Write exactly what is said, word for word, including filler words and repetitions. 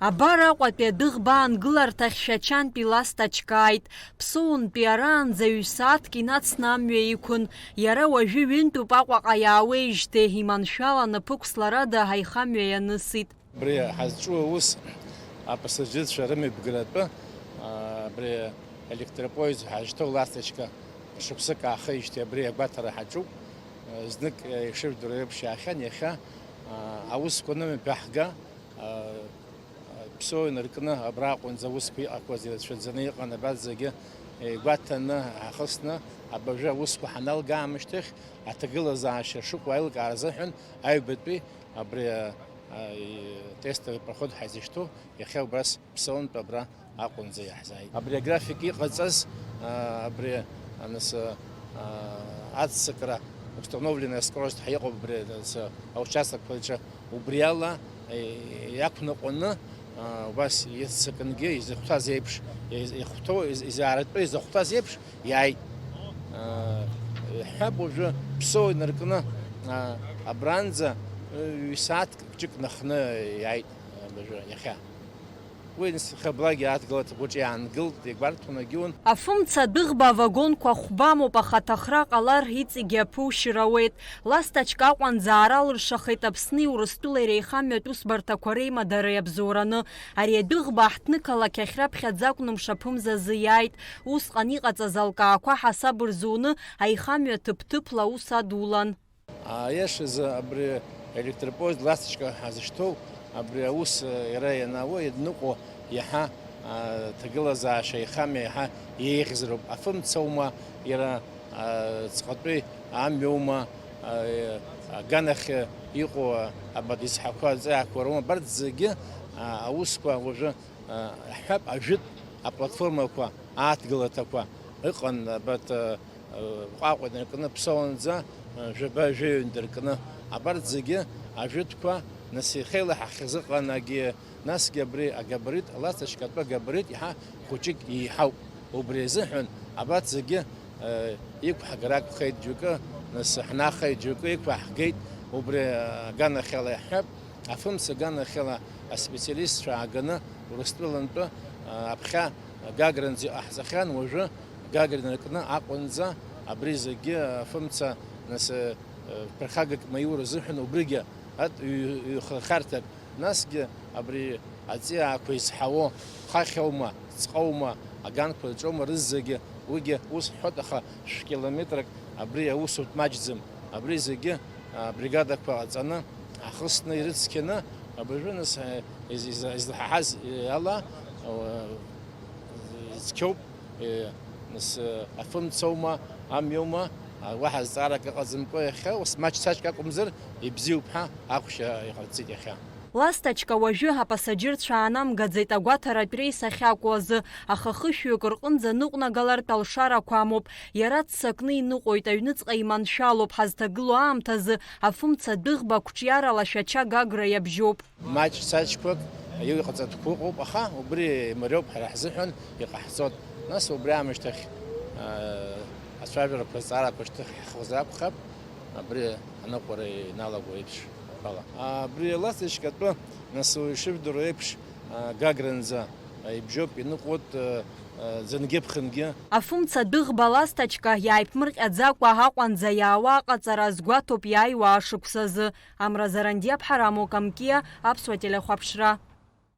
Абар Аҟәатәи адәыӷба аангыларҭахь Шәачантәи ласҭа ааит. Ԥсоунтәи араанӡа ҩ-сааҭк инацны амҩа иқәын. Иара уажәы ҩынтәуп Аҟәаҟа иаауеижьҭеи, иманшәаланы ԥықәсларада ҳаихамҩа ианысит. Абри ҳазҿу аус апассажьырцәа рымҩаԥгаратәы, а, абри електропоезд ҳазшьҭоу ласточка шықәсык аахижьҭеи абри агәаҭара ҳаҿуп. Знык, ишыжәдыруа еиԥш, иаахьан, иахьа, а, аусқәа анымҩаԥаҳга, а, Ԥсоу инаркны абра аҟынӡа аусқәа иҟақәаз ирацәаӡаны иҟан, абарҭ зегьы игәаҭаны, ҳахысны, абыржәы аусқәа ҳаналга аамышьҭахь, аҭагылазаашьа шыҟоу аилкаара азыҳәан аҩбатәи абри, а, а, и-, тестовый проход ҳазышьҭоу иахьа убас Ԥсоунтә абра аҟынӡа иаҳзааит. Абри аграфик иҟаҵаз, а, абри, а, нас, а, аццакра, установленная скорость ҳәа иҟоуп абри, нас, аучастокқәа рҿы. Убри ала, е, иақәныҟәаны, а, убас иццакынгьы изыхәҭаз еиԥш, из-, ихәҭоу, из-, изааратәы изыхәҭаз еиԥш иааит. А, иаҳҳәап, уажәы Ԥсоу инаркны, а, абранӡа, ҩ-сааҭк ҷык нахны иааит, а, абыржәы, иахьа. Уи нс-, хаблагьы адгылаҭ аҟәаҿы иаангылт, игәарҭон, агьиун. Афымца адәыӷба авагонқәа хәбамоуп, аха аҭахра ҟалар, иҵегьы аԥушьра ауеит. Ласточка Аҟәанӡа аара алыршахеит Аԥсни Урыстәылеи реихамҩатә усбарҭақәа реимадара иабзоураны. Ари адәыӷба аҳҭнықалақь ахь раԥхьаӡа акәны мшаԥымзазы иааит. Усҟан иҟаҵаз алкаақәа ҳасаб рзуны, аихамҩа ҭыԥ-ҭыԥла аус адулан. Аиашазы, абри електропоезд ласточка ҳазышьҭоу, абри аус, э, иара ианаауа, ианыҟәо иаҳа, а, ҭагылазаашьа ихамҩа иаҳа еиӷьзароуп. Афымцаума, иара, а, ҵҟатәи амҩоума, а, аганахь иҟоу, а, абат изҳақәа, аҵаиаақәа роума, абарҭ зегьы, а, аусқәа уажәы, а, ҳҳәап, ажәытә аплатформақәа, ааҭгылаҭақәа ыҟан, абарҭ, а, Ҟәаҟәа инаркны Ԥсоунӡа, ы, жәаба-жәаҩа инаркны, абарҭ зегьы ажәытәқәа, нас иахьеилаҳахьаз ыҟан, агьи, насгьы абри агабарит, аласточка атәы агабарит иаҳа хәыҷык еиҳауп. Убри азыҳәан абарҭ зегьы, ы, иқәҳгар акәхеит џьоукы, нас ҳнахеит, џьоукы иқәаҳгеит, убри аганахьала иаҳҳәап, афымца аганахьала аспециалистцәа ааганы Урыстәылантәы, ы, аԥхьа Гагранӡа иҟаҳҵахьан, уажәы Гагра инаркны Аҟәанӡа абри зегьы афымца, нас, э, ԥырхагак маиура азыҳәан убригьы ат-, ҩ-, ҩхырхарҭак, насгьы абри аҵиаақәа изҳауо хахьоума, ҵҟоума, аганқәа рҿоума рызегьы, уигьы ус ҳҳәоит, аха шә-километрак абри аусутә маҷӡам, абри зегьы, а, бригадақәа ҟаҵаны, ахысны, ирыцқьаны, абыржәы, нас, э, из-, из-, излаҳаҳаз, э, ала, э, ицқьоуп. Е, нас, э, афымцоума, амҩоума, а, уаҳа зҵаарак ыҟаӡамкәа иахьа, ус маҷ саҷк акәымзар, ибзиоуп ҳәа ахәшьа иҟарҵеит иахьа. Ласточка уажәы апасаџьырцәа аанамгаӡеит агәаҭаратә реис ахьакәу азы, аха хышәҩык рҟынӡа ныҟәнагалартә алшарақәа амоуп. Иара ццакны иныҟәоит, аҩныҵҟа иманшәалоуп, ҳазҭагылоу аамҭазы афымца адәыӷба қәҿиарала Шәача Гагра иабжьоуп. Маҷ саҷқәак иҟаҵатәқәа ыҟоуп, аха убри имариоуп ҳара ҳзыҳәан, иҟаҳҵоит. Нас убри аамышьҭахь, аа, ацәажәарақәа, азҵаарақәа шьҭыххьазар акәхап, абри аныҟәара иналаго еиԥш ала. Абри аласточка атәы, нас, ишыжәдыруа еиԥш, аа, Гагранӡа ибжьоуп, иныҟәоит, аа, ӡынгьы-ԥхынгьы. Афымца адәыӷба ласточка иааиԥмырҟьаӡакәа Аҟәанӡа иаауа аҟаҵара азгәаҭоуп иааиуа ашықәсазы. Амра Зарандиаԥҳа, Рамо Камкиа, Аԥсуа телехәаԥшра.